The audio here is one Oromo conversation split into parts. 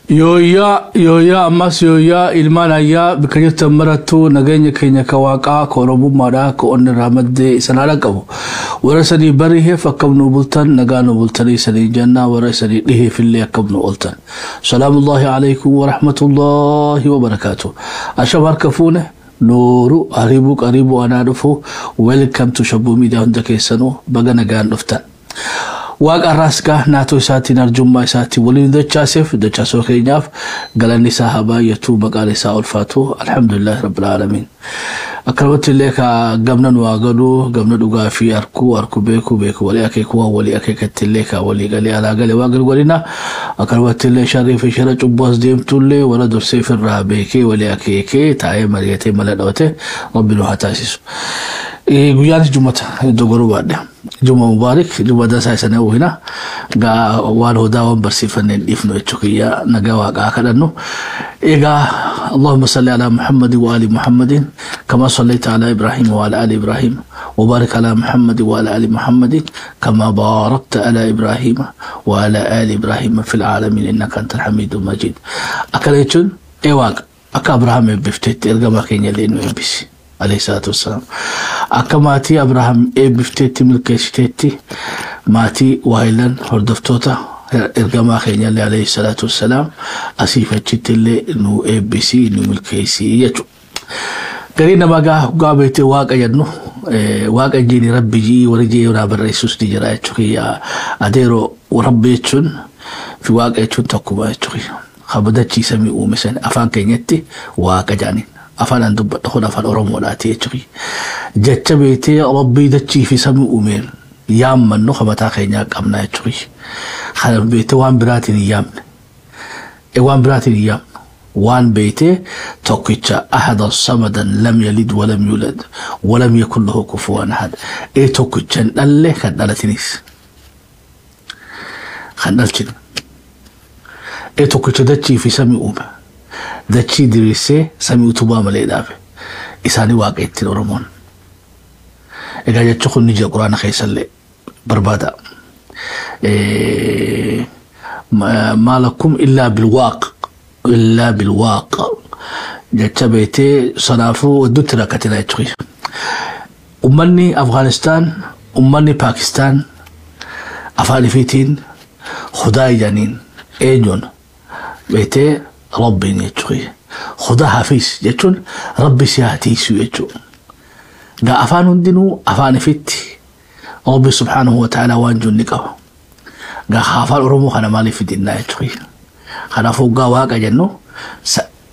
Yooyyaa yooyyaa ammas yooyyaa ilmaan ayyaa bikka jirtan marattuu nageenya keenya ka waaqaa ka oromummaadhaa ka onni irraa maddee isan haala qabu. Warra isanii bariheef akkam nu bultan nagaa nu bultanii isanii jannaa warra isanii dhiheef illee akkam nu ooltan. Salaamullahi alaikum wa rahmatullahi wa barakaatu. Asham harka fuune nooru ariibuu qariibuu anaa dhufu welcome to Shabbuu Miidiyaa hunda keessanuu baga nagaan dhuftan. Waaqa irraas gaa naatoo isaatiin arjummaa isaatiin waliin dachaaseef dachaasoo keenyaaf galanni isaa haa baay'atu maqaan isaa ulfaatu alhamdulillahi rabbil aalamiin. Akkanumatti illee ka gamna nu haa galu gamna dhugaa fi arkuu arkuu beekuu beekuu walii akeekuu waan walii akeekatti illee ka walii galee alaa galee waan galu godhina. Akkanumatti illee sharrii fi shara cubbuu as deemtu illee warra dursee ofirraa beekee walii akeekee taa'ee mari'atee mala dhawate rabbi nu haa taasisu. Guyyaanis jummata iddoo goruu baadhe. Juma mubaarik juma dasaa isanii hawwina gaa waan hodaa waan barsiifannee hin dhiifnu jechuu kiyya nagaa waaqaa kadhannu. Egaa Allahumma salli ala Muhammad wa ali Muhammadin kama sallaita ala Ibrahim wa ala ali Ibrahim wa barik ala Muhammad wa ala ali Muhammadin kama barakta ala Ibrahim wa ala ali Ibrahim fil alamin innaka antal hamidul majid. Akkana jechuun ee waaqa akka Abrahaam eebbifteetti ergamaa keenya illee nu eebbisi. Alayhi salaatu wassalaam. Akka maatii Abrahaam eebbifteetti milkeessiteetti maatii waayilan hordoftoota ergamaa keenya illee alayhi salaatu wassalaam asiif achitti illee nu eebbisii nu milkeessii jechuudha. Garii namaa gaa hoggaa beektee waaqa jennu waaqa jiini rabbi jii warri jii irraa barreessus ni jira jechuudha. Adeeroo rabbi jechuun fi waaqa jechuun tokkuma jechuudha. Kabadachii samii uume san afaan keenyatti waaqa jedhaniin. Afaan an dubbadhu kun afaan Oromoodhaati jechuudha. Jecha beektee rabbii dachii fi samii uumeen yaammannu kan mataa keenyaa qabna jechuudha. Kana beektee waan biraatiin hin yaamne. Waan biraatiin hin yaamnu. Waan beektee tokkicha ahadan samadan lam yalid walam yulad walam yakun lahu kufuwan ahad. Tokkicha hin dhalle kan dhalatinis. Kan dhalchine. Tokkicha dachii fi samii uume. Dachii diriirsee samii utubaa malee dhaabe. Isaanii waaqa ittiin Oromoon. Egaa jechi kun ni jira quraana keessallee barbaada. Maalakum illaa bilwaaq illaa bilwaaq jecha beetee sanaafuu hedduutti rakkatina jechuudha. Ummanni Afgaanistaan, ummanni Paakistaan afaan ifiitiin Khudaa jedhaniin eenyuun beetee Rabbiin jechuudha. Khudaa hafiis jechuun Rabbi si haa tiisu jechuudha. Gaa afaan hundinuu afaan ifitti Rabbi subhaanahu wa ta'ala waan jiru ni qaba. Gaa afaan Oromoo kana maaliif fidinnaa jechuudha. Kanaafuu gaa waaqa jennu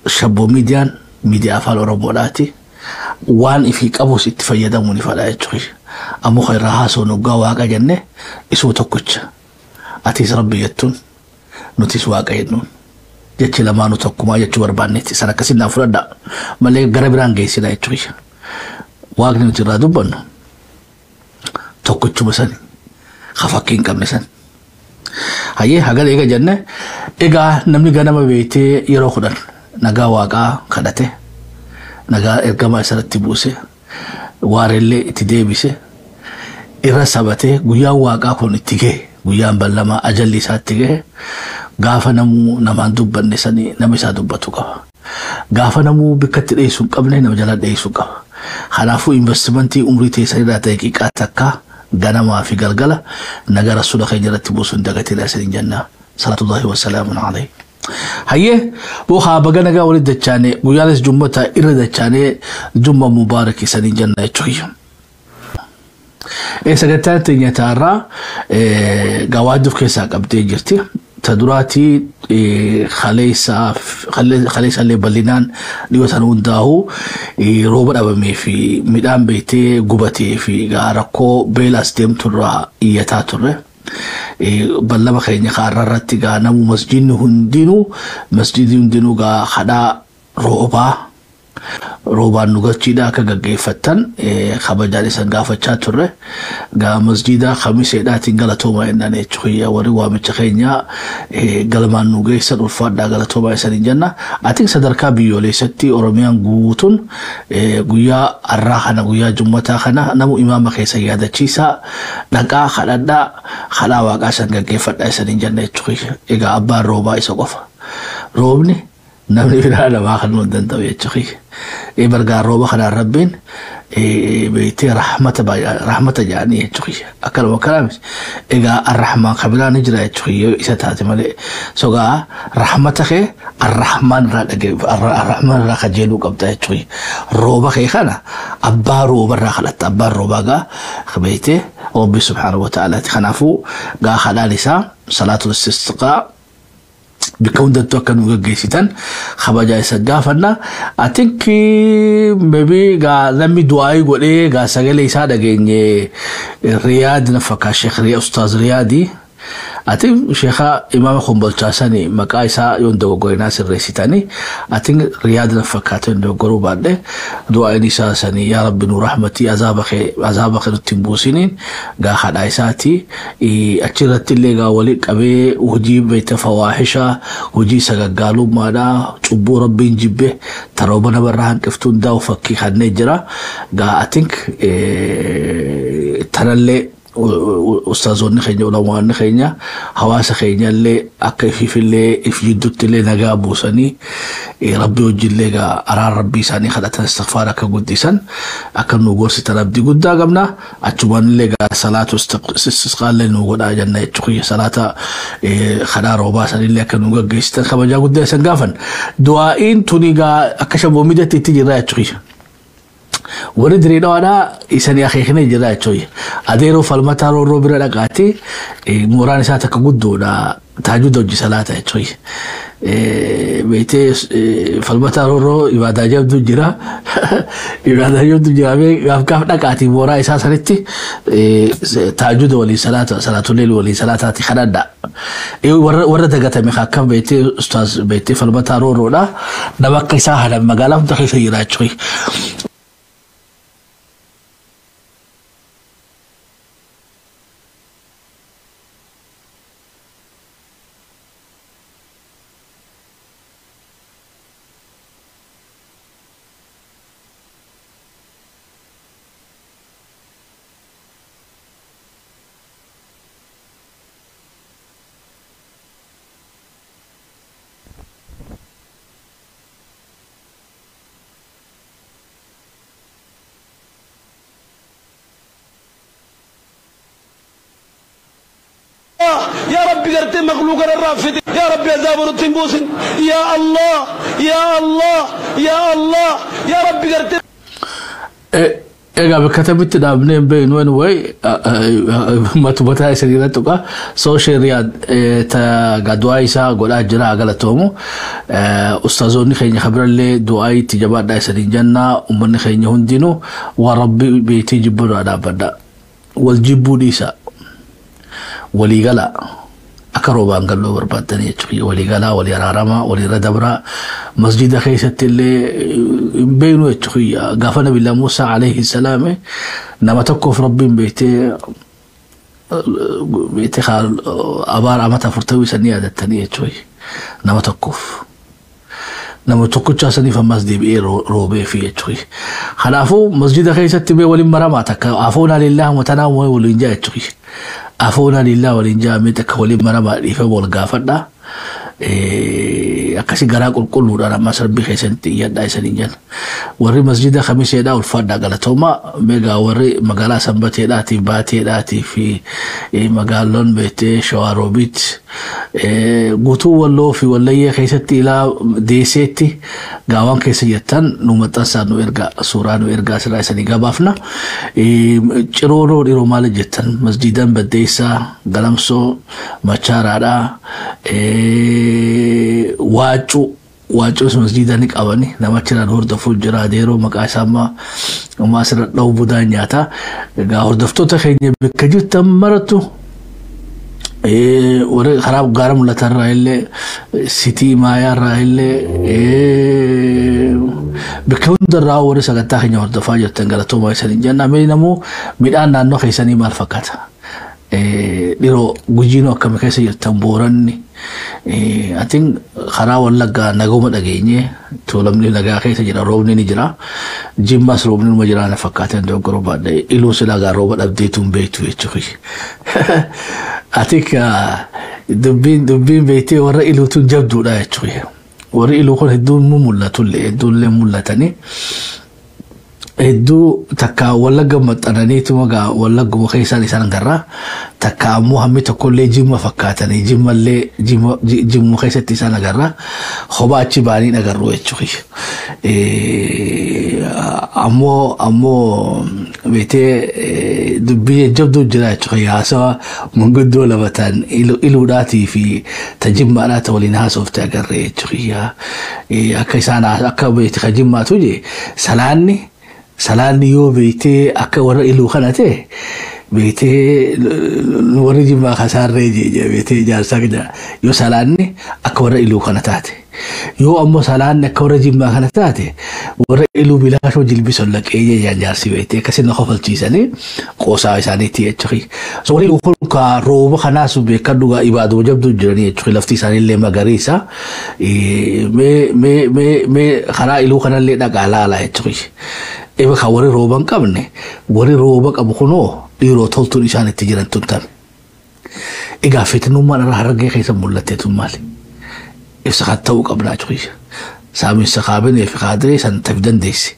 shabboo miidiyaan miidiyaa afaan Oromoodhaati. Waan ifii qabus itti fayyadamuu ni fadha jechuudha. Ammoo kan irraa haasofnu gaa waaqa jenne isuma tokkicha. Atis Rabbi jettuun nutis waaqa jennuun. Jechi lamaanuu tokkumaa jechuu barbaannetti san akkasiin naan fudhadha. Malee gara biraan geessina jechuudha. Waaqni nuti irraa dubbannu tokkichuma sani. Ka fakkii hin qabne san. Hayyee haga eega jenne egaa namni ganama beektee yeroo 10 nagaa waaqaa kadhate nagaa ergamaa isarratti buuse waareellee itti deebise irra sabatee guyyaan waaqaa kun itti gahe guyyaan ballamaa ajalli isaa itti gahe gaafa namuu namaan dubbanne sanii nama isaa dubbatu qaba. Gaafa namuu bikka itti dheessu hin qabne nama jala dheessu qaba. Kanaafuu investimentii umrii teessan irraa daqiiqaa takka ganamaa fi galgala nagaa rasuula keenya irratti buusuu hin dagatinaa isiniin jenna. Salaatullahi wasalaamun alayhi. Hayyee boohaa baga nagaa walitti dachaane guyyaanis jummata irra dachaanee jumma mubaarak isiniin jenna jechuudha. Sagantaan teenya taarraa gawaadduuf keessaa qabdee jirti. Ta duraatii kaleessallee bal'inaan dhiyoo sana hundaa'u rooba dhabamee fi midhaan beektee gubatee fi rakkoo beelaas deemturraa iyyataa turre. Ballama keenya kaarraa irratti gaa namu masjidni hundinuu masjidni hundinuu gaa kadhaa roobaa roobaan nu galchiidha akka gaggeeffattan kabajaan isan gaafachaa turre. Gaa masjida kamiseedhaatiin galatoomaa jennaan jechuudha. Warri waamicha keenya galmaan nu geessan ulfaadhaa galatoomaa isaniin jenna. Ati sadarkaa biyyoolessatti Oromiyaan guutuun guyyaa har'aa kana guyyaa jummataa kana namu imaama keessa yaadachiisaa dhaqaa kadhadhaa kadhaa waaqaa isan gaggeeffadhaa isaniin jenna jechuudha. Egaa abbaan roobaa isa qofa. Roobni namni biraa namaa kennuu hin danda'u jechuudha. Bargaa rooba kanaan rabbiin beektee rahmata jedhanii jechuudha. Akkanuma kanaanis egaa arrahmaan kan biraa ni jira jechuudha isa taate malee. Sogaa rahmata kee arrahmaan irraa dhagee arrahmaan irraa kajeeluu qabda jechuudha. Rooba kee kana abbaa rooba irraa kadhatta abbaan roobaa gaa beektee Rabbi subhaanahu wa ta'alaati. Kanaafuu gaa kadhaan isaa salaatul istisqaa bikka hundattuu akka nu gaggeessitan kabajaa isa gaafanna. I think maybe gaa namni du'aayii godhee gaa sagalee isaa dhageenye Riyaad na fakkaa Sheekh Riyaa Ustaaz Riyaadii. I think Sheekha Imaama Kombolchaa sani maqaa isaa yoon dogoggorinaa sirreessitanii I think Riyaad na fakkaate yoon dogoggoruu baadhe du'aayin isaa sani yaa Rabbi nu rahmatii azaaba kee nutti hin buusiniin gaa kadhaa isaati achirratti illee gaa wali qabee hojii beekte fawaahisha hojii sagaggaalummaadha cubbuu rabbiin jibbe tarooba namarraa hanqiftuu hundaa'u fakkii kanneen jira gaa I think tanallee ustaazonni keenya ulamoonni keenya hawaasa keenya illee akka ifiifillee if jidduutti illee nagaa buusanii rabbi wajjillee gaa araar rabbii isaanii kadhatan istighfaar akka guddisan akka nu gorsitan abdii guddaa qabna achumaan illee gaa salaatu istisqaallee nu godhaa jenna jechuudha salaata kadhaa roobaa sanillee akka nu gaggeessitan kabajaa guddaa isan gaafan du'aa'iin tuni gaa akka shaboomidatti itti jirra jechuudha. Warri diriidhaadhaa isanii akeeknee jira jechuudha. Adeeroo falmataa roorroo bira dhaqaati mooraan isaa takka guddoodha taajuda hojii salaata jechuudha. Beektee falmataa roorroo ibaadaa jabdu jira. Ibaadaa jabdu jira gaaf gaaf dhaqaati mooraa isaa sanitti taajuda waliin salaata salaatullee waliin salaataati kadhadha. Warra dagatame akkam beektee ustaaz beektee falmataa roorroodha. Nama akka isaa haala magaalaa hunda keessa jira jechuudha. يا ربي قرتي مخلوق الرافد يا ربي عذاب التنبوس يا الله يا الله يا الله يا ربي قرتي Egaa bakka taphatti dhaabnee hin beeknu anyway matumataa isa irratti tuqa sooshe riyaad du'aa isaa godhaa jira galatoomu ustaazoonni keenya kabirallee du'aa itti jabaadhaa isaniin jennaa uummanni keenya hundinuu waan rabbi beektii jibbuudhaa dhaabbadha wal jibbuu dhiisa waliigala akka roobaan galloo barbaadanii jechuudha waliigalaa walii araaramaa waliirra dabraa masjida keessatti illee hin beeknu jechuudha gaafa nabila Muusaa alayhi salaam nama tokkoof rabbiin beektee beektee abaar amata afurtamii sanii yaadattanii jechuudha nama tokkoof. Nama tokkochaa saniif ammas deebi'ee roobee fi jechuudha. Kanaafuu masjida keessatti bee waliin maramaa takka afoonaa lillaa matanaa waliin jaa jechuudha. Afoonaa lillaa waliin jaa mee takka waliin maramaa dhiifama wal gaafadha. Akkasi garaa qulqulluudhaan ammas rabbii keessatti iyyadhaa isaniin jenna. Warri masjida kamiseedhaa ulfaadhaa galatooma meegaa warri magaalaa sanbateedhaatii baateedhaatii fi magaalon beektee shawaaroobiit guutuu walloo fi wallayyee keessatti ilaa deeseetti gaawwan keessa jettan nu maxxansaa nu ergaa suuraa nu ergaa sirraa isanii gabaafna. Cirooroo dhiroo maal jettan masjidan baddeessaa galamsoo machaaraadhaa waacuu waacuus masjida ni qabani nama achirraan hordofuu jira adeeroo maqaa isaa ammaa ammaa asirra dha'u budaan nyaata egaa hordoftoota keenya bakka jirtan maratu warri karaa gaara mul'atarraa illee sitii maayaarraa illee bakka hundarraa warri sagantaa keenya hordofaa jirtan galatoomaa isaniin jenna mee namuu midhaan naannoo keessanii maal fakkaata dhiroo gujiinoo akkami keessa jirtan booranni I think karaa wallaggaa naguma dhageenye tuulamni nagaa keessa jira roobni ni jira jimmas roobni numa jira na fakkaateen dogoggoruu baadhe iluu silaa gaa rooba dhabdeetu hin beektu jechuudha. I think dubbiin dubbiin beektee warra iluutu jabduudha jechuudha. Warri iluu kun hedduun mu mul'atullee, hedduullee mul'atanii. Hedduu takka Wallagga maxxananiituma gaa Wallagguma keessaan isaan garraa, takka ammoo hammi tokkollee Jimma fakkaatanii Jimmallee Jimmu keessatti isaan agarra, kophaa achi baanii agarru jechuudha. Ammoo beetee dubbii jajjabduu jira jechuudha, haasawa manguddoo lama ta'an iluudhaatii fi ta Jimmaadhaa ta waliin haasofte agarre jechuudha. Akka isaan akka beete ka Jimmaatu jee, salaanni yoo beektee akka warra iluu kana ta'e, beektee warri Jimmaa kasaarree jee, beektee jaarsaa yoo salaanni akka warra iluu kana taate. Yoo ammoo salaanni akka warra Jimmaa kana taate, warra iluu bilaashoo jilbison laqee jee jaarsi, beektee akkasii na kofalchiisanii qoosaa isaaniitti jechuudha. So warri iluu kun ka rooba kanaas beekan dhugaa ibaaduma jabduu jiranii jechuudha, lafti isaaniillee magariisa. Mee mee mee mee karaa iluu kanallee dhaqaa laalaa jechuudha. Eba kan warri rooba hin qabne, warri rooba qabu kunoo dhiiroo toltuun isaan itti jiran tun tame. Egaa fitnummaan irra Harargee keessa mul'atte tun maali? Ibsa kan ta'uu qabnaa jechuudha. Saaminsa kaabinee fi kaadiree san ta'uu dandeessi.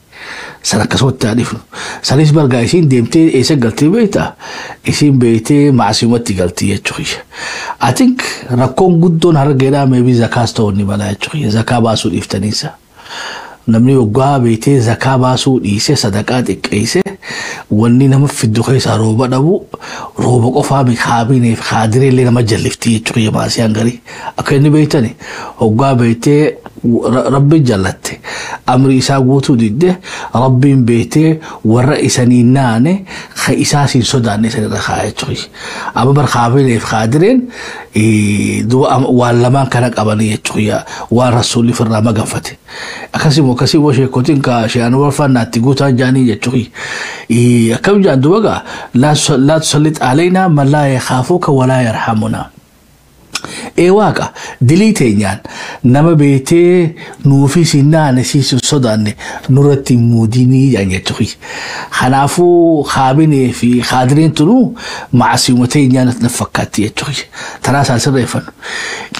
San akkasumatti haa dhiifnu. Sanis bargaa isiin deemtee eessa galtee beektaa? Isiin beektee maasumatti galtii jechuudha. I think rakkoon guddoon Harargeedhaa maybe zakaas ta'uu ni mala jechuudha. Zakaa baasuu dhiiftaniisa. Namni waggaa beektee zakaa baasuu dhiise, sadaqaa xiqqeesse, wanni nama fiddu keessaa rooba dhabu, rooba qofaa kaabinee fi kaadiree illee nama jallifti jechuudha maasii hangarii. Akka inni beektani hoggaa beektee Rabbi jallatte, amri isaa guutuu didde, Rabbiin beektee warra isanii naane ka isaa siin sodaanne isanirra kaa'e jechuudha. Amma bar kaabinee fi kaadireen waan lamaan kana qabanii jechuudha, waan rasuulli ofirraa maganfate. Akkasuma sheekotiin ka sheekan warfannaatti guutaan jaanii jechuudha. Akkam jaan duba gaa, laa tusallit alaynaa man laa yakhaafuka walaa yarhamunaa. Ee Waaqa, dilii teenyaan nama beektee nuufi si naane si sodaanne nurratti muudinii jaan jechuudha. Kanaafuu kaabinee fi kaadireen tunuu maasii teenyaan na fakkaatti jechuudha. Taraa isaan sirreeffannu.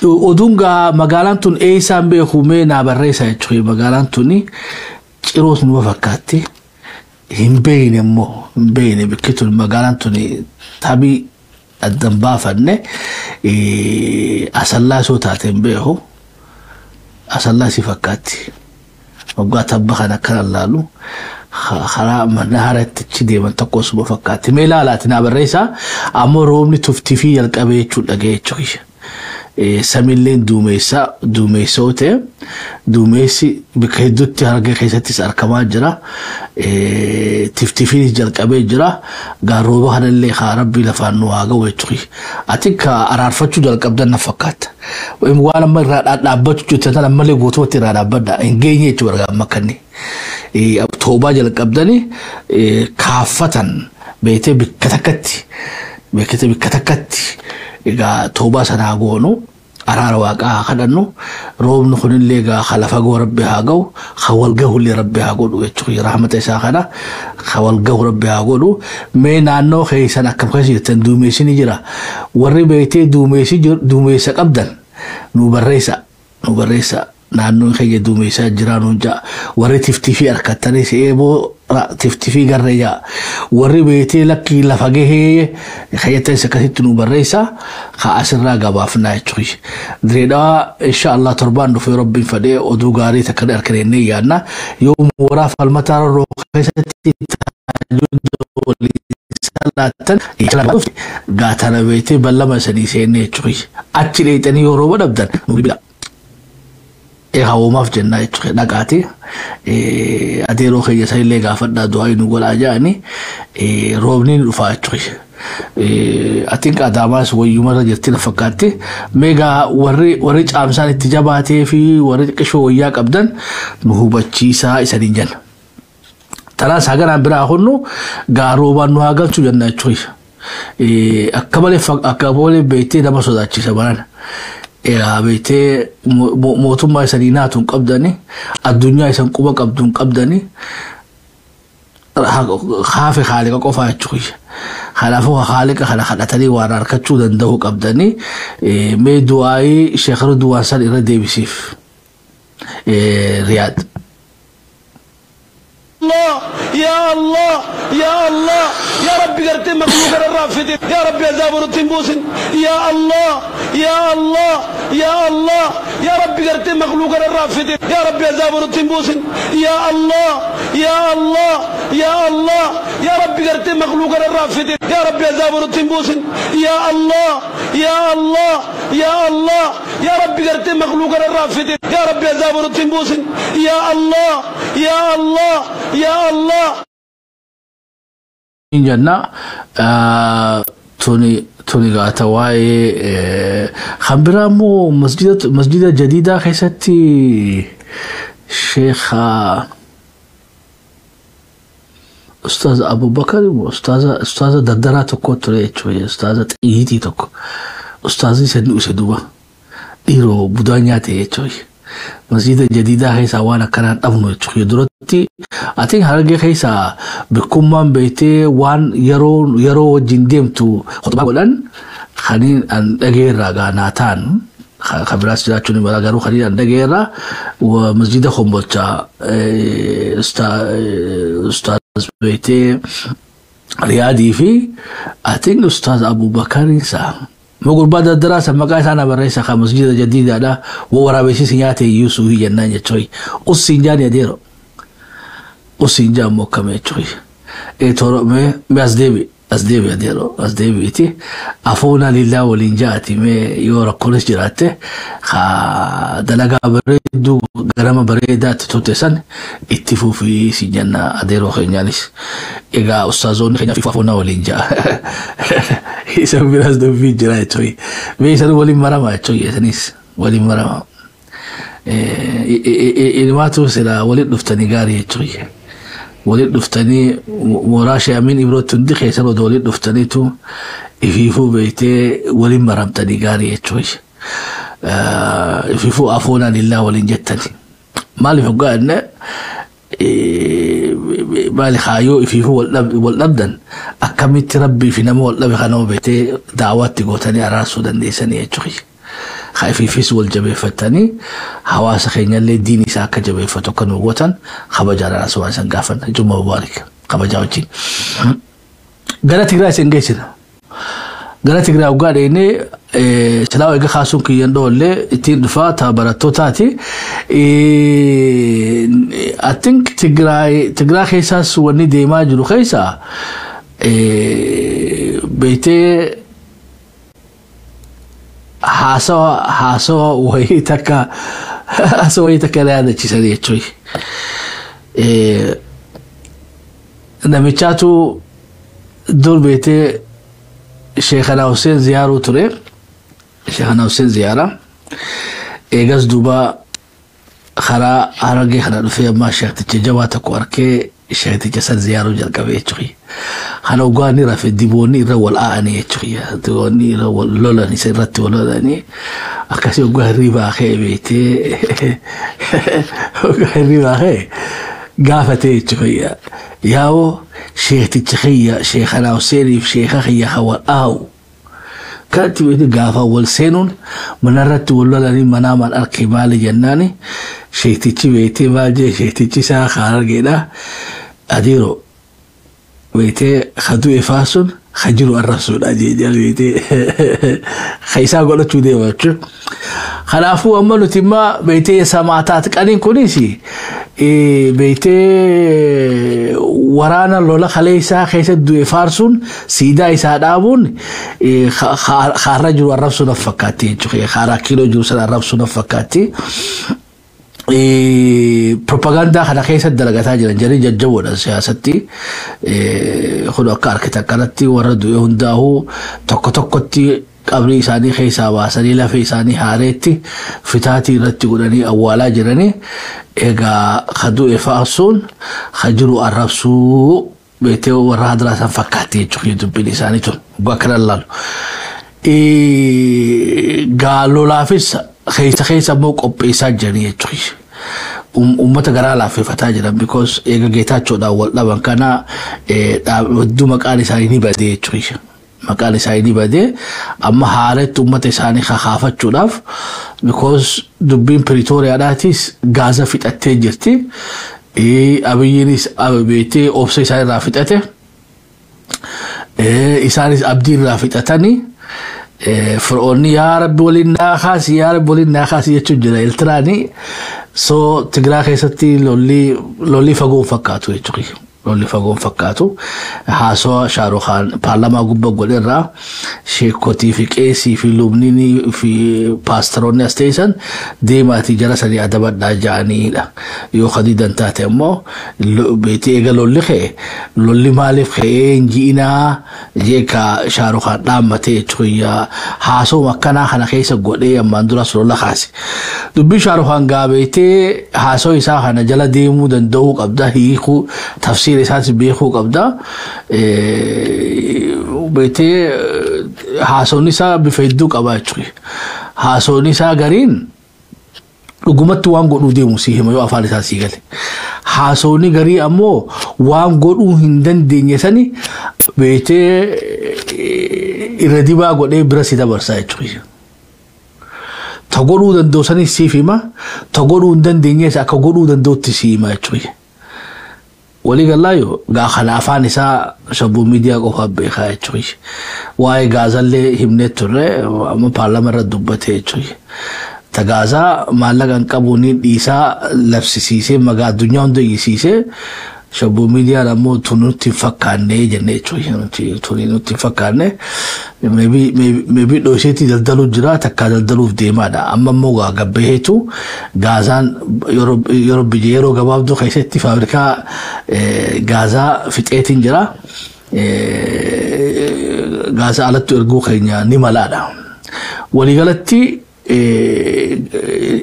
Oduun gaa magaalaan tun eessaan beeku, mee naa barreessa jechuudha. Magaalaan tuni ciroos numa fakkaatti. Hin beeyne immoo hin beeyne, bikki tun magaalaan tuni tabii addan baafanne, Asallaa soo taate hin beeku. Asallaa si fakkaatti. Waggaa tabba kana akkana laalu karaa mana haratti achi deeman tokko osuma fakkaatti. Mee laalaati naa barreessaa, ammoo roobni tuftii fi jalqabee jechuun dhaga'ee jechuudha. Samiilleen duumessa duumessoo ta'e, duumessi bakka hedduutti Harargee keessattis argamaa jira. Tiftifiinis jalqabee jira. Gaarrooba kanallee haa Rabbii lafaan nu haa ga'u jechuudha. Ati ka araarfachuu jalqabdan na fakkaata. Waan amma irraa dhaabbachuu jirtan tan ammallee guutumatti irraa dhaabbadha. Hin geenye jechuudha amma kanni. Toobaa jalqabdanii kaaffatan beektee bikka takkatti beektee bikka takkatti egaa toobaa sanaa goonu, araara Waaqaa haa kadhannu. Roobni kunillee egaa ka lafa ga'u Rabbi haa ga'u, ka wal gahullee Rabbi haa godhu jechuudha. Rahmata isaa kana ka wal gahu Rabbi haa godhu. Mee naannoo keessan akkam keessa jirtan? Duumessi ni jira? Warri beektee duumessi duumessa qabdan nu barreessa, nu barreessa. Naannoon keenya duumessaa jira nuun ja'a. Warri tiftifii harkattanis eeboo tiftifii garree ja'a. Warri beektee lakkii lafa gahee kayyattanis akkasitti nu barreessa, ka asirraa gabaafnaa jechuudha. Direedhaa insha Allah torbaan dhufee Rabbiin fedhee oduu gaarii takka harka yaadna. Yoo mooraa falmataa rorroo keessatti salaatan gaatana beektee ballama sanii seennee jechuudha. Achi dheexanii yoo rooba dhabdan nu bilbila. Hawwamaaf jennaa jechuudha, dhaqaati. Adeeroo keenya sanillee gaafadhaa, du'aa nu godhaa jedhani, roobni ni dhufaa jechuudha. Atiin Adaamaas wayyumarra jirti na fakkaatti. Meegaa warri caamsaan itti jabaatee fi warri xiqqishoo wayyaa qabdan nu hubachiisaa isaniin jenna. Tanaas haganaan biraa hunnu gaa roobaan nu haa galchu jenna jechuudha. Akka malee beektee nama sodaachisa barana. Egaa beektee mootummaa isanii naatu hin qabdani, addunyaa isan quba qabdu hin qabdani, haafe haaliqa qofaa jechuudha. Kanaafuu haaliqa kana kadhatanii waan harkachuu danda'u qabdani, mee du'aayii sheekara duwwaan san irra deebisiif. Riyaad. الله يا الله يا الله، يا ربي قرتي مخلوق الرافد، يا ربي عذاب التنبوس. يا الله يا الله يا الله، يا ربي قرتي مخلوق الرافد، يا ربي عذاب التنبوس. يا الله يا الله يا الله، يا ربي قرتي مخلوق الرافد، يا ربي عذاب التنبوس. يا الله يا الله يا الله، يا ربي قرتي مخلوق الرافد، يا ربي عذاب التنبوس. يا الله يا الله يا الله. Jenna tuni gaata waa'ee kan biraa immoo masjida jadiidaa keessatti Sheekha Ustaaz Abubakar, ustaaza dardaraa tokko ture jechuudha. Ustaaza xiyyiitii tokko, ustaazni sanni use duba dhiiroo budaa nyaate jechuudha. Masjida jadiidaa keessaa waan akkanaan dhabnu jechuudha. Duratti ati Harargee keessaa bikkummaan beektee waan yeroo wajjin deemtu khutbaa godhan kaniin an dhageerraa gaanaa ta'an kan biraas jiraachuu ni mala, garuu kaniin an dhageerraa masjida Kombolchaa ustaaz beektee Riyaadii fi atiin ustaaz Abubakar isaa. Ma gurbaa dardaraa san maqaa isaa na barreessa kan masjida jadiidaadha wa waraabessis nyaate iyyuu suuhii jennaan jechuudha. Ussiin jaani adeero. Ussiin jaan mokkame jechuudha. Ee toora mee as deebi, as deebi adeero, as deebiiti. Afoona lillaa waliin jaati mee yoo rakkoonis jiraatte haa dalagaa bareedduu garama bareedaatti turte san itti fufii si jenna adeeroo keenyaanis. Egaa ustaazoonni keenyaa fi afoona waliin jaa. Isa biraas dubbii jira jechuudha. Mee isan waliin marama jechuudha, isanis waliin marama. Ilmaatu sila waliin dhuftanii gaarii jechuudha. Waliin dhuftanii mooraa Shee Amiin Ibrootti hundi keessan odoo waliin dhuftaniitu ifiifuu beektee waliin maramtanii gaarii jechuudha. Ifiifuu afoonaan illaa waliin jettani. Maaliif hoggaa jenne, maali kaayyoo ifiifuu wal dhabdan akkamitti rabbii fi nama wal dhabe kana beektee daawwaatti gootanii araarsuu dandeessanii jechuudha. Haa ifiifis wal jabeeffatanii hawaasa keenyallee diin isaa akka jabeeffatu akka nu gootan kabajaadhaan asuma isan gaafanna. Jumma mubaarik kabajaa wajjin. Gara Tigraay isin geessina. Gara Tigraay waggaa dheenee silaa eega kaasuun kiyyan dhoollee ittiin dhufaa ta'a barattootaati. I think Tigraay keessaas wanni deemaa jiru keessaa beektee haasawa wayii takka na yaadachiisanii jechuudha. Namichaatu dur beektee Sheekana Hussein ziyaaruu ture. Sheekana Hussein ziyaara. Eegas duuba karaa Harargee kana dhufee ammaa sheekticha jabaa tokko arkee sheekticha san ziyaaruu jalqabe jechuudha. Kana ogaa ni rafe diboonni irra wal aa'anii jechuudha. Diboonni irra wal lolan, isa irratti wal lolanii akkasii ogaa hirribaa ka'e beektee ogaa hirribaa ka'e gaafatee jechuudha. Yaa'oo sheekticha kiyya Sheekana Huseeniif sheeka kiyya kan wal aa'u. Kanatti beekte gaafa wal seenuun manarratti wal lolanii manaa maal arke maali jennaani sheektichi beektee maal jee, sheektichi isaa kan argeedha. Adeeroo beektee ka du'e faasuun ka jiru arrabsuudha jee beektee ka isaa godhachuu deema jechuudha. Kanaafuu amma nuti immoo beektee samaataat qaniin kunis beektee waraana lola kalee isaa keessatti du'e faarsuun siidaa isaa dhaabuun kaarra jiru arrabsuu naf fakkaatti jechuudha. Kaaraa kiiloo jiru sana arrabsuu naf fakkaatti. Propagaandaa kana keessatti dalagataa jiran jedhanii jajjaboodha siyaasatti. Kun akka harkita akkanatti warra du'e hundaa'uu tokko tokkotti qabrii isaanii keessaa baasanii lafee isaanii haareetti fitaatii irratti godhanii awwaalaa jiranii. Egaa ka du'e faarsuun ka jiru arrabsuu beektee warra hadiraa san fakkaatti jechuudha dubbiin isaanii tun akkana ilaalu. Gaa lolaafis keessa keessa immoo qopheessaa jiranii jechuudha. Uummata garaa laaffiffataa jiran because eega Geetaachoodhaan wal dhaban kana hedduu maqaan isaanii ni badee jechuudha. Maqaan isaanii badee amma haaratti uummata isaanii kakaafachuudhaaf, because dubbiin Piriitooriyaadhaatis Gaaza fixattee jirti. Abiyyiinis beektee obsa isaa irraa fixate. Isaanis abdii irraa fixatanii, fir'oonni "Yaa Rabbi, waliin naa kaasi, yaa Rabbi, waliin naa kaasi" jechuun jira Eertiraanii. So Tigiraa keessatti lolli fagoon fakkaatu jechuudha. Lolli fagoon fakkaatu. Haasawaa Shaarukaan paarlaamaa gubbaa godherraa sheekotii fi qeesii fi lubnii fi paastaroonni as teessan deemaatii jara sanii adabadhaa ja'aniidha. Yoo kadiidan taate immoo beetii eega lolli ka'e, lolli maaliif ka'ee hin ji'inaa jeeka Shaarukaan dhaammatee jechuudha. Haasawuma akkanaa kana keessa godhee ammaan duras lola kaase. Dubbii Shaarukaan gaabeetee haasawaa isaa kana jala deemuu danda'uu qabda, hiikuu tafsiira isaas beekuu qabda. Beetee haasawni isaa bifa hedduu qaba jechuudha. Haasawni isaa gariin dhugumatti waan godhuu deemu si hima yoo afaan isaa sii gale. Haasawni garii ammoo waan godhuu hin dandeenye sani beetee irra dibaa godhee bira si dabarsa jechuudha. Ta godhuu danda'u sanis siif hima, ta godhuu hin dandeenyes akka godhuu danda'utti si hima jechuudha. Walii galaayo gaa kana afaan isaa shabbuu miidiyaa qofaaf beekaa jechuudha. Waa'ee Gaazallee himnee turre, amma paarlaamaa irra dubbate jechuudha. Ta Gaazaa maallaqa hin qabu ni dhiisaa labsisiisee magaa addunyaa hunda iyyisiisee, shabbuu miidiyaan ammoo tun nutti hin fakkaanne jenne jechuudha. Tuni nutti hin fakkaanne, maybe dho'iseetti daldaluu jira, takkaa daldaluuf deemaadha. Amma immoo gaa gabbaheetu Gaazaan yeroo biyya yeroo gabaabduu keessatti faabrikaa Gaazaa fixeetiin jira. Gaazaa alatti erguu keenya ni malaadha. Waliigalatti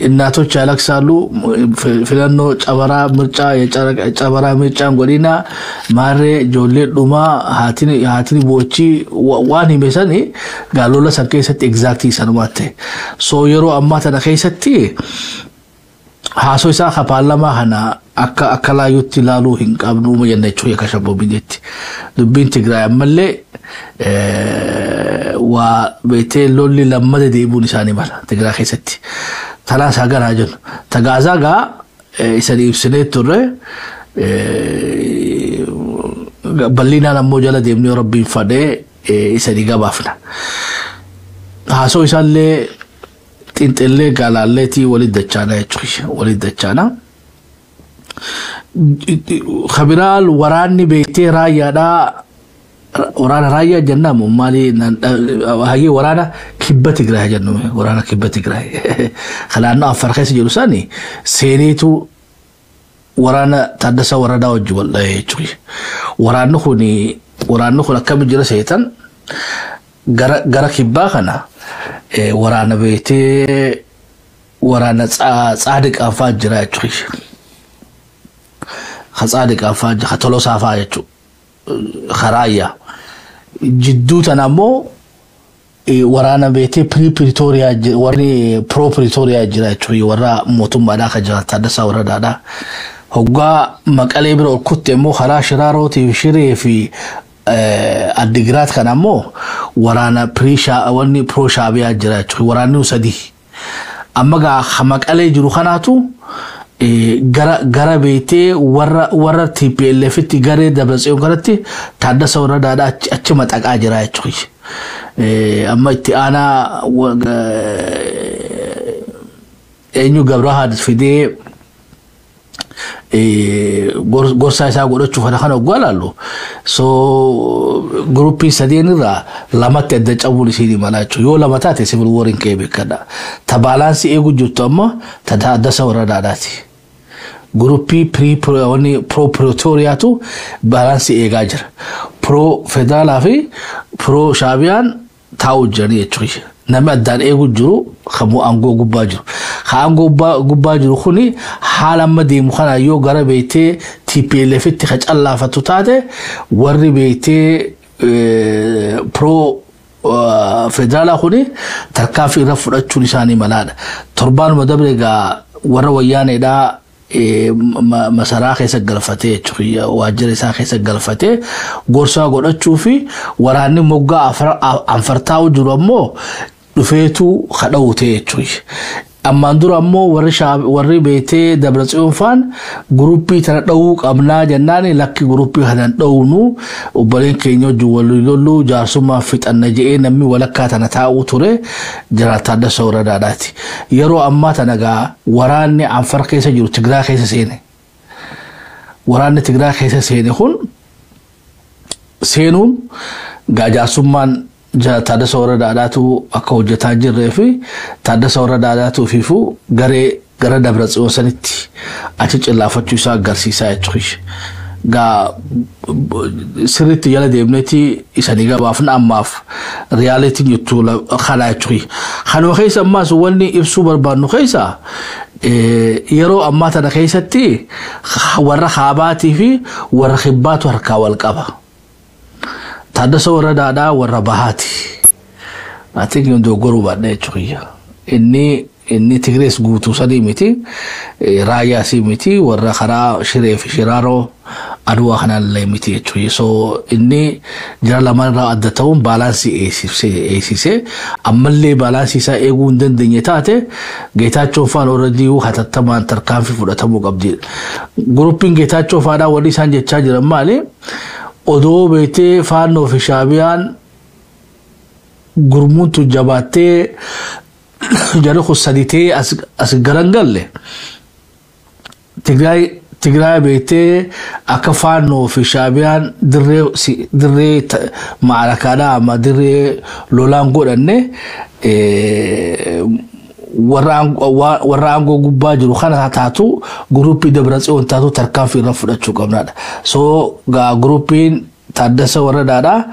እናቶች ያለቅሳሉ። Filannoo cabaraa mircaa cabaraa mircaan godhina maarree ijoollee dhumaa haatini boochii waan hime sani gaalola san keessatti exactly sanumaa ta'e. So yeroo ammaa tana keessatti haasoo isaa ka paarlamaa kana akka laayyutti ilaaluu hin qabnu jenna jechuudha akka shabboo biyyeetti. Dubbiin Tigraay ammallee waa beektee lolli lammata deebi'uun isaanii mala Tigraay keessatti. Tanaas hagaraa jennu. Ta Gaazaa gaa isan ibsinee turre, bal'inaan ammoo jala deemnee Rabbiin fadhee isanii gabaafna. Haasoo isaallee xinxillee gaalaalleetii walit dachaana jechuudha. Walit dachaana. Kabiraal waraanni beektee raayyaadhaa, waraana raayyaa jennamu maali, hayyee waraana kibba Tigraay jennu, waraana kibba Tigraay kanaannoo Afar keessa jiru sani seeneetu waraana Taaddasaa Waradaa wajji wal dhahee jechuudha. Waraanni kun akkami jira seetan, gara kibbaa kana waraana beektee waraana Tsaadiqaan fa'aa jira jechuudha. Ka Tsaadiqaan fa'aa jira, ka Tolosaa fa'aa jechuudha. Karaayyaa. Jidduu tana ammoo waraana beektee pre Pretoria, warri pro Pretoria jira jechuudha, warra mootummaadhaa kan jiran Taaddasaa Waradaadhaa. Hoggaa Maqalee bira ol kutte immoo karaa Shiraarootii fi Shiree fi Addigiraat kana ammoo waraana wanni pro Shaabiyaa jira jechuudha. Waraanni sadii. Amma gaa Maqalee jiru kanaatu gara beektee warra TPLFitti garee Dabratsiyoon kanatti Taaddasa Waradaadhaa achi maxaqaa jira jechuudha. Amma itti aanaa eenyu Gabrahaad fidee gorsaa isaa godhachuuf kana hoggaa laallu, so groupii sadeen irraa lamatti adda cabuun isiin mala jechuudha. Yoo lama taate civil war hin ka'e beekadha. Ta balancii eegu jirtu amma ta Taaddasa Waradaadhaati. Groupii pro Pretooriyaatu balancii eegaa jira. Pro federaalaa fi pro Shaabiyaan taa'u jiranii jechuudha. Namni addaan eegu jiru kan aangoo gubbaa jiru. Kan aangoo gubbaa jiru kuni haala amma deemu kana yoo gara beektee TPLFitti ka callaafatu taate, warri beektee pro federaalaa kuni tarkaanfii irra fudhachuun isaanii malaadha. Torbaanuma dabre egaa warra wayyaaneedhaa Masaraa keessa galfatee jechuudha, waajjira isaa keessa galfatee gorsaa godhachuu fi waraanni moggaa anfartaa'u jiru ammoo dhufeetu kadhawute jechuudha. Ammaan dura ammoo warri beetee Dabratsiyoon faan guruppii tana dha'uu qabnaa jennaan, lakki, guruppii kana dha'uunu, obboleen keenya wajjin wal lollu, jaarsummaa fixanna je'ee namni walakkaa tana taa'uu ture jira Taaddasa Waradaadhaati. Yeroo ammaa tana gaa waraanni Anfar keessa jiru Tigiraa keessa seene. Waraanni Tigiraa keessa seene kun seenuun gaa jaarsummaan Taaddasa Waradaadhaatu akka hojjetaa jirree fi Taaddasa Waradaadhaatu ofiifuu garee gara Dabratsiyoon sanitti achi cillaafachuu isaa agarsiisaa jechuudha. Gaa sirriitti jala deemneeti isanii gabaafna, ammaaf realityn jettu kana jechuudha. Kanuma keessa ammaas wanni ibsuu barbaannu keessa, yeroo ammaa tana keessatti warra kaabaatii fi warra kibbaatu harkaa wal qaba. Taaddasa Waradaadhaa warra bahaati. Ati dogoggoruu baadha jechuudha. Inni Tigrees guutuu sadii miti, raayyaasii miti, warra karaa Shiree fi Shiraaroo Aduwaa kanallee miti jechuudha. So inni jara lamaan irraa adda ta'uun balance eegsisee, ammallee balance isaa eeguu hin dandeenye taate, Geetaachoon faan already hatattamaan tarkaanfii fudhatamuu qabdi. Guruppiin Geetaachoo faadhaa warri isaan jechaa jiran maali? Odoo beetee Faannoo fi Shaabiyaan gurmuun tun jabaattee jarri kun saditee as garan galle, Tigraay beektee akka Faannoo fi Shaabiyaan dirree maarakaadhaa amma dirree lolaan godhanne, warra aangoo gubbaa jiru kana taatu, guruppii Dabratsiyoon taatu, tarkaanfii irra fudhachuu qabnaadha. So gaa guruppiin Taaddasa Waradaadha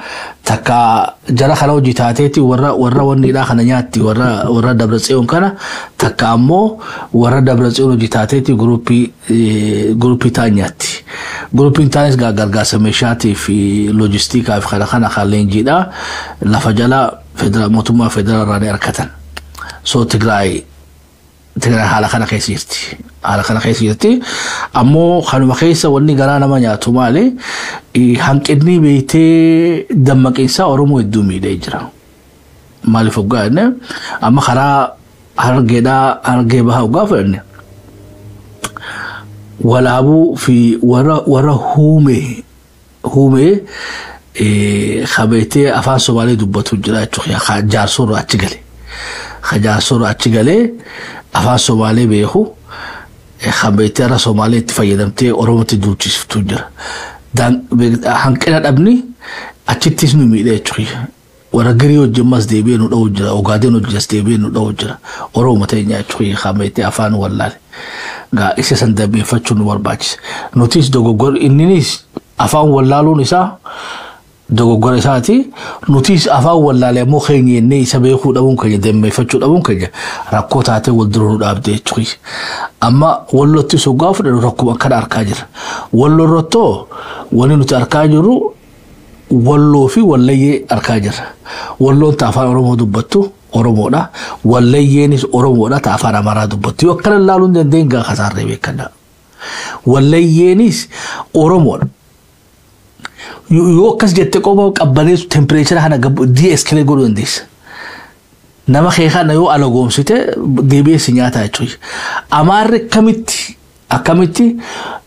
takka jara kana hojii taateeti warra wanniidhaa kana nyaatti, warra Dabratsiyoon kana, takka ammoo warra Dabratsiyoon hojii taateeti guruppii taan nyaatti. Guruppiin taanis gaa gargaarsa meeshaatii fi loojistikaa fi kana kana kan leenjiidha lafa jala mootummaa federaalaa ni argatan. So Tigraay haala kana keessa jirti. Haala kana keessa jirti. Ammoo kanuma keessa wanni garaa nama nyaatu maali? Hanqinni beektee dammaqiinsaa Oromoo hedduu miidhee jira. Maaliif hoggaa jenne, amma karaa Harargeedhaa, Harargee Bahaa hoggaa fudhanne, Walaabuu fi warra huumee kabeetee afaan Somaalee dubbatu jira jechuudha. Jaarsorra achi gale. Jaarsorra achi galee afaan Somaalee beeku kan beektee irra Somaalee itti fayyadamtee Oromootti duulchisiftu jira. Hanqina dhabni achittis nu miidhe jechuudha. Warra Girii wajjin mas deebi'ee nu dha'u jira. Ogaadeen wajjin as deebi'ee nu dha'u jira. Oromoo teenya jechuudha kan beektee afaan wallaale. Gaa isa san dammeeffachuun nu barbaachisa. Nutis dogoggora, inninis afaan wallaaluun isaa dogoggora isaati. Nutis afaan wallaalee ammoo keenya jennee isa beekuu dhabuun keenya, dammeeffachuu dhabuun keenya rakkoo taatee wal dura nu dhaabde jechuudha. Amma Wallootti soggaa fudhannu rakkuma akkana argaa jirra. Walloo wanni nuti argaa jirru Walloo fi Wallayyee argaa jirra. Walloon ta afaan Oromoo dubbattu Oromoodha. Wallayyeenis Oromoodha ta afaan Amaaraa dubbattu. Yoo akkana ilaaluu hin dandeenye gaa kasaarree beekannaa. Wallayyeenis Oromoodha. Yoo akkas jette qofa qabbaneessu temperature kana de-escalate godhuu dandeessa. Nama kee kana yoo alagoomsite deebi'ee si nyaata jechuudha. Amaarri akkamitti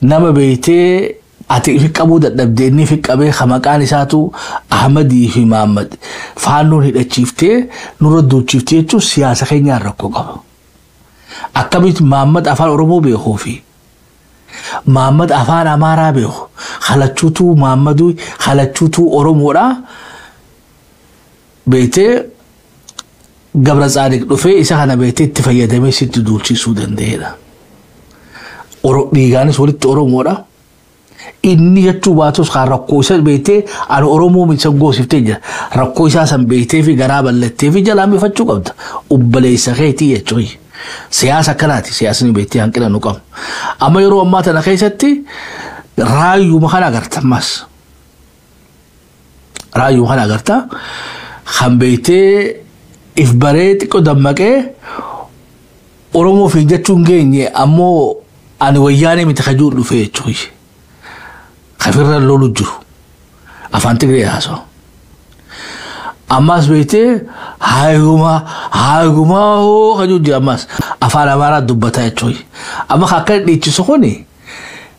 nama beektee ati ifi qabuu dadhabdee, inni ifi qabee, ka maqaan isaatu Ahmadii fi Mahammad Faannoon hidhachiiftee nurra duuchiiftee jechuun siyaasa keenyaan rakkoo qaba. Akkamitti Mahammad afaan Oromoo beekuu fi Mahammad afaan Amaaraa beeku halachuutuu, Mahammaduu halachuutuu Oromoodha, beektee Gabra Tsaadiq dhufee isa kana beektee itti fayyadamee sitti duulchisuu danda'edha. Dhiigaanis walitti Oromoodha. Inni jechuu baatus kan rakkoo isa beektee ani Oromoo isa goosiftee jira. Rakkoo isaa san beektee fi garaa bal'attee fi jalaa mifachuu qabda. Obboleessa keetii jechuudha. Siyaasa akkanaati. Siyaasni beektee hanqina nu qabu. Amma yeroo ammaa tana keessatti raayyuma kana agarta ammas. Raayyuma kana agarta. Kan beektee if baree xiqqoo dammaqee Oromoo fi jechuun geenye ammoo Ani Wayyaanee miti kajuu dhufee jechuudha. Kafirra lolu jiru. Afaan Tigree haasawa. Ammas beektee, haayigumaa haayigumaa hoo kajuu jira, ammas afaan Amaaraa dubbataa jechuudha. Amma akka dhiichisu kuni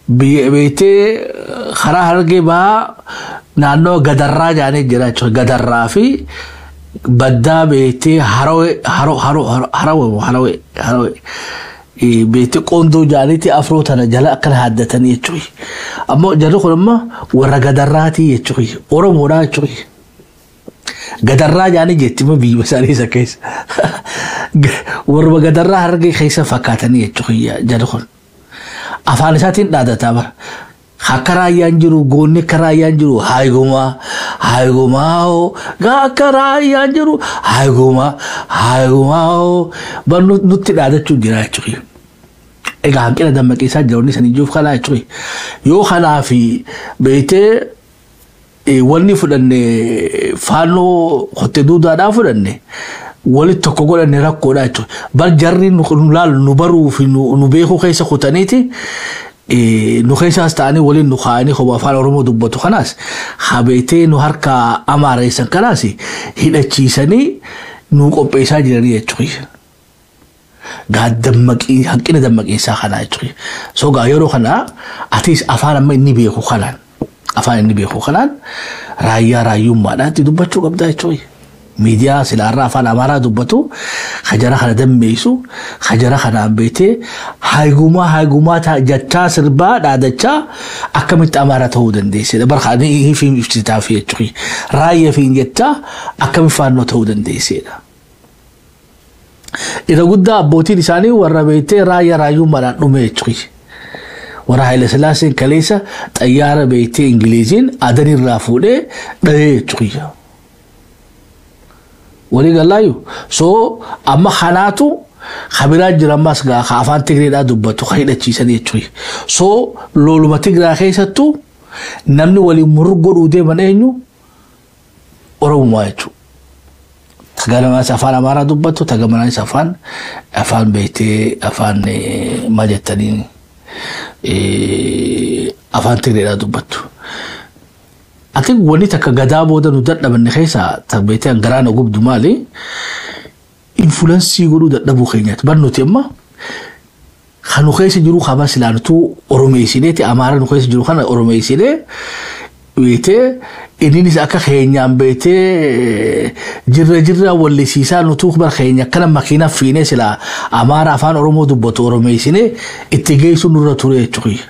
beektee karaa Harargee Bahaa naannoo Gadarraa jaanii jira jechuudha. Gadarraa fi baddaa beektee Harawee, Haro, Haro, Harawee, Harawee, Harawee. Beektee qoondoo jaaniitti afroo tana jala akkana haaddatanii jechuudha. Ammoo jarri kun immoo warra Gadarraatii jechuudha. Oromoodhaa jechuudha. Gadarraa jaanii jetti immoo biyya isaanii isa keessa. Warra Gadarraa Harargee keessa fakkaatanii jechuudha jarri kun. Afaan isaatiin dhaadataa bara. Akka raayyaan jiru, goonni akka raayyaan jiru, haayigumaa haayigumaa, akka raayyaan jiru, haayigumaa haayigumaa, bar nutti dhaadachuu jira jechuudha. Egaa hanqina dammaqiisaa jira wanni sanii jiruuf kanaa jechuudha. Yoo kanaa fi beektee wanni fudhanne, faannoo kottee duudaadhaa fudhanne, walitti tokko godhanne, rakkoodha jechuudha. Bar jarri nu laalu, nu baruu fi nu beekuu keessa kutaniiti nu keessaas ta'anii waliin nu kaa'anii kophaa afaan Oromoo dubbatu kanaas habeetee nu harka amaareessan kanaas hidhachiisanii nu qopheessaa jiranii jechuudha. Gaa dammaqii, hanqina dammaqiinsaa kanaa jechuudha. So gaa yeroo kana atis afaan amma inni beeku kanaan, afaan inni beeku kanaan raayyaa raayyummaadhaan itti dubbachuu qabda jechuudha. Miidiyaa silaarraa afaan Amaaraa dubbatu hajara kana dammeessu, hajara kanaan beetee haayigumaa haayigumaa jechaa sirbaa dhaadachaa akkamitti Amaaraa ta'uu dandeessedha. Barka fi ibsitaaf jechuudha. Raayyaa fi jechaa akkamitti faannoo ta'uu dandeessedha. Irra guddaa abbootiin isaanii warra beetee raayyaa raayyummaadhaan dhume jechuudha. Warra Haayile Sillaaseen kaleessa xayyaara beetee Ingiliiziin adanirraa fuudhee dhahee jechuudha. Walii galaayu. So amma kanaatu kabiraa jira, ammas gaa ka afaan Tigreedhaa dubbatu ka hidhachiisan jechuudha. So loluma Tigraa keessattuu namni waliin murru godhuu deeman eenyu? Oromumaa jechuudha. Tagalamaanis afaan Amaaraa dubbatu, tagamanaanis afaan beektee afaan maal jettaniin afaan Tigreedhaa dubbattu. Ati wanni takka gadaa booda nu dadhabanne keessaa beektee garaa na gubdu maali? Influence godhuu dadhabuu keenyaati. Bar nuti amma kan nu keessa jiru qaba silaanutuu Oromeessineeti, Amaara nu keessa jiru kana Oromeessinee beektee inninis akka keenyaan beektee jirra jirra wallisiisaa nutuu bar keenya akkana makiinaa fiinee silaa Amaara afaan Oromoo dubbatu Oromeessinee itti geessu nurra ture jechuudha.